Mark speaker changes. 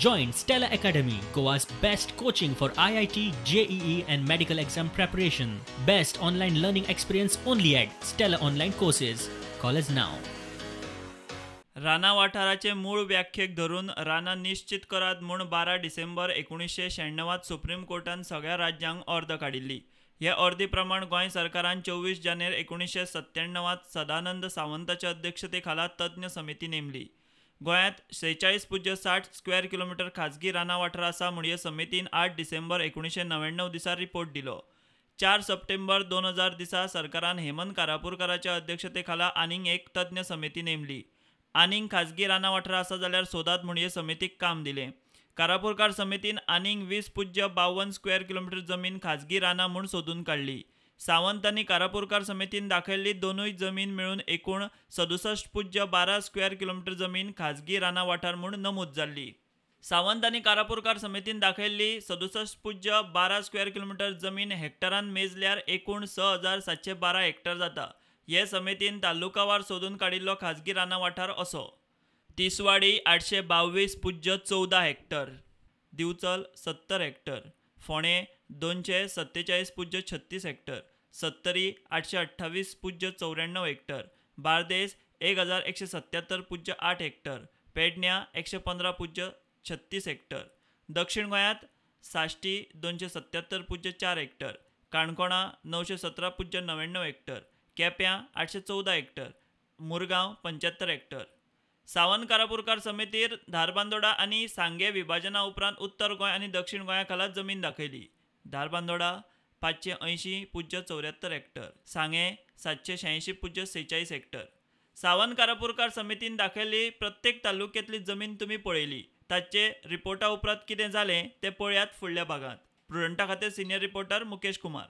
Speaker 1: Join Stella Academy, Goa's best coaching for IIT, JEE and medical exam preparation. Best online learning experience only at Stella Online Courses. Call us now.
Speaker 2: रानां वाठाराचे मूळ व्याख्येक धरून रानां निश्चीत करात म्हूण 12 डिसेंबर 1996 supreme कोर्टान सगळ्या राज्यांक ऑर्द काडिल्ली. हे ऑर्दी प्रमाण गोंय सरकारान 24 जानेर 1997 सदानंद सावंताच्या अध्यक्षते खाला तज्ञ समिती नेमली. गोंयांत 46.60 स्क्वेअर किलोमिटर खाजगी रानां वाठार आसा म्हूण हे समितीन 8 डिसेंबर 1999 दिसा रिपोर्ट दिलो. 4 सप्टेंबर 2000 दिसा सरकारान हेमंत कारापूरकाराच्या अध्यक्षते खाला आनीक एक तज्ञ समिती नेमली. आनीक खाजगी रानां वाठार आसा जाल्यार सोदात म्हूण हे समितीक काम दिलें. कारापूरकार समितीन आनीक 20.52 स्क्वेअर किलोमिटर जमीन खाजगी रानां म्हूण सोदून काडली. सावंत आनी कारापूरकार समितीन दाखयल्ली दोनूय जमीन मेळून एकूण 67.12 स्क्वेअर किलोमिटर जमीन खाजगी रानां वाठार म्हूण नमूद जाल्ली. सावंत आनी कारापूरकार समितीन दाखयल्ली 67.12 स्क्वेअर किलोमिटर जमीन हेक्टरान मेजल्यार एकूण 6712 हेक्टर जाता. हे समितीन तालुकावार सोदून काडिल्लो खाजगी रानां वाठार असो: तिसवाडी 822.14 हेक्टर, दिवचल 70 हेक्टर, फोंडें 247.36 Hector, Sattari 828.94 Hector, Bardez 1177.8 Hector, पेडण्यां 115.36 हेक्टर. दक्षिण गोंयांत साश्टी 277.4 हेक्टर, काणकोणा 917.99 हेक्टर, केप्यां 814 हेक्टर, मुरगांव 75 हेक्टर. सावंत कारापूरकार समितीर धारबांदोडा आनी सांगे विभाजना उपरांत उत्तर गोंय आनी दक्षिण गोंया खाला जमीन दाखयली. धारबांदोडा 580.74 हेक्टर, सांगे 786.46 हेक्टर. सावंत कारापूरकार समितीन दाखयल्ली प्रत्येक तालुक्यांतली जमीन तुमी पळयली. ताचे रिपोर्टा उपरांत कितें जालें तें पळयात फुडल्या भागांत. प्रुडंटा खातीर सिनियर रिपोर्टर मुकेश कुमार.